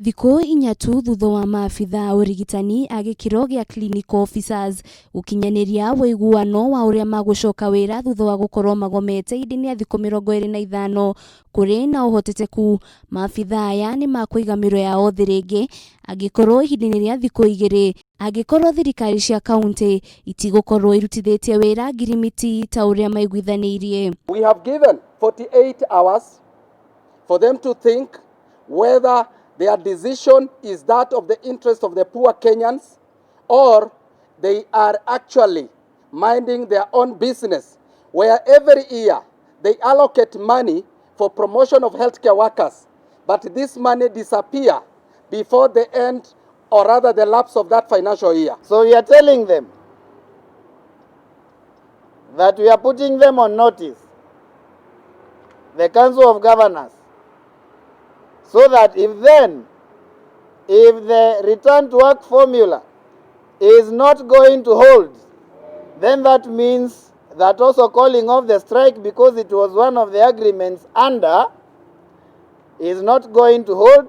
Thikũ inya tu thutha wa maabitha a ũrigitani a gĩkĩro gĩa clinical officers gũkinyanĩria ũiguano wa ũrĩa magũcoka wĩra thutha wa gũkorwo magomete ihinda-inĩ rĩa thikũ 25, kũrĩ na ũhotekeku maabitha aya nĩ makũiga mĩro yao thĩ rĩngĩ angĩkorwo ihinda-inĩ rĩa thikũ igĩrĩ angĩkorwo thirikari cia kauntĩ itigũkorwo irutithĩtie wĩra ngirimiti ta ũrĩa maiguithanĩirie. We have given 48 hours for them to think whether their decision is that of the interest of the poor Kenyans or they are actually minding their own business, where every year they allocate money for promotion of healthcare workers, but this money disappear before the end, or rather the lapse of that financial year. So we are telling them that we are putting them on notice, the Council of Governors, so that if the return to work formula is not going to hold, then that means that also calling off the strike, because it was one of the agreements under, is not going to hold,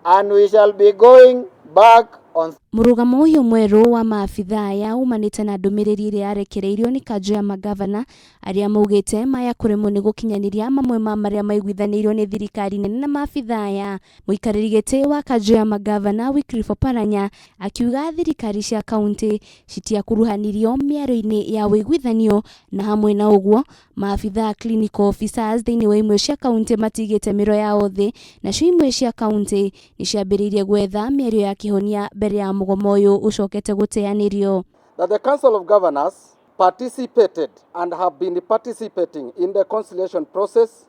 and we shall be going back on. Mũrũgamo ũyũ mwerũ wa maabitha aya umanĩte na ndũmĩrĩri ĩrĩa yarekereirio nĩ kanjũ ya magavana arĩa maugĩte maya kũremwo nĩ gũkinyanĩria mamwe ma marĩa maiguithanĩirio nĩ thirikari nene na maabitha aya. Mũikarĩri gĩtĩ wa kanjũ ya magavana Wycliffe Oparanya akiuga thirikari cia kauntĩ citiakuruhanirio mĩario-inĩ ya ũiguithanio, na hamwe na ũguo maabitha a clinical officers thĩinĩ wa imwe cia kauntĩ matigĩte mĩro yao thĩ, nacio imwe cia kauntĩ nĩ ciambĩrĩirie gwetha mĩario ya kĩhonia mbere ya mũgomo ũyũ ũcokete gũteanĩrio. That the Council of Governors participated and have been participating in the conciliation process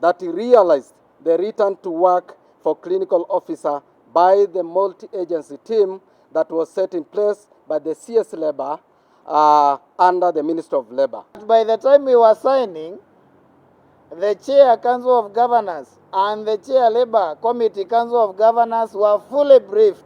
that realized the return to work for clinical officer by the multi-agency team that was set in place by the CS Labor under the Ministry of Labor. By the time we were signing, the Chair Council of Governors and the Chair Labor Committee Council of Governors were fully briefed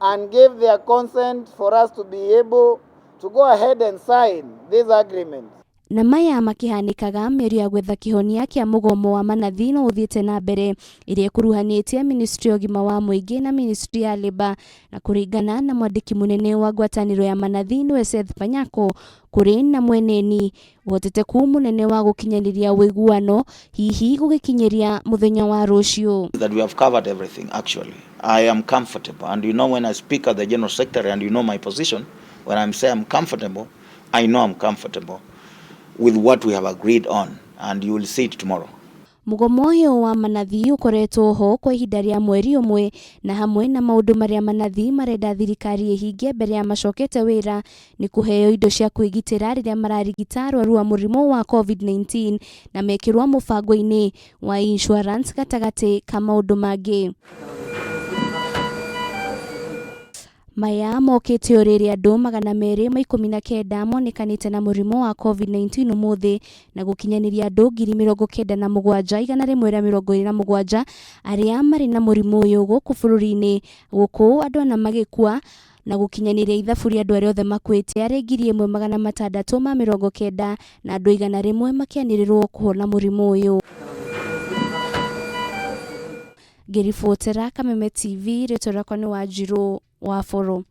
and gave their consent for us to be able to go ahead and sign this agreement. Na maya makĩhanĩkaga, mĩario ya gwetha kĩhonia kĩa mũgomo wa manathi no ũthiĩte na mbere ĩrĩa ĩkuruhanĩtie Ministry ya ũgima wa mũingĩ na Ministry ya Labour, na kũringana na mwandĩki mũnene wa ngwatanĩro ya manathi nĩwe Seth Panyako, kũrĩ na mweneni ũhotekeku mũnene wa gũkinyanĩria ũiguano hihi gũgĩkinyĩria mũthenya wa rũciũ. That we have covered everything, actually. I am comfortable, and you know when I speak at the General Secretary and you know my position, when I'm say I'm comfortable, I know I'm comfortable with what we have agreed on, and you will see it tomorrow. Mũgomo ũyũ wa manathi ũkoretwo ho kwa ihinda rĩa mweri ũmwe, na hamwe na maũndũ marĩa manathi marenda thirikari ĩhingie mbere ya macokete wĩra nĩ kũheo indo cia kwĩgitĩra rĩrĩa mararigita arwaru a mũrimũ wa COVID-19 na mekĩrwo mũbango-inĩ wa insurance gatagatĩ ka maũndũ mangĩ. Maya mokĩte o rĩrĩ andũ 219 monekanĩte na mũrimũ wa COVID-19 ũmũthĩ, na gũkinyanĩria andũ 97,127 arĩa marĩ na mũrimũ ũyũ gũkũ bũrũri-inĩ, gũkũ andũ ana magĩkua, na gũkinyanĩria ithabu rĩa andũ arĩa othe makuĩte arĩ 1690 na andũ 100 makĩanĩrĩrwo kũhona mũrimũ ũyũ. Ngĩribotera Kameme TV, rĩtwa rĩakwa nĩ Wanjirũ wa Boro.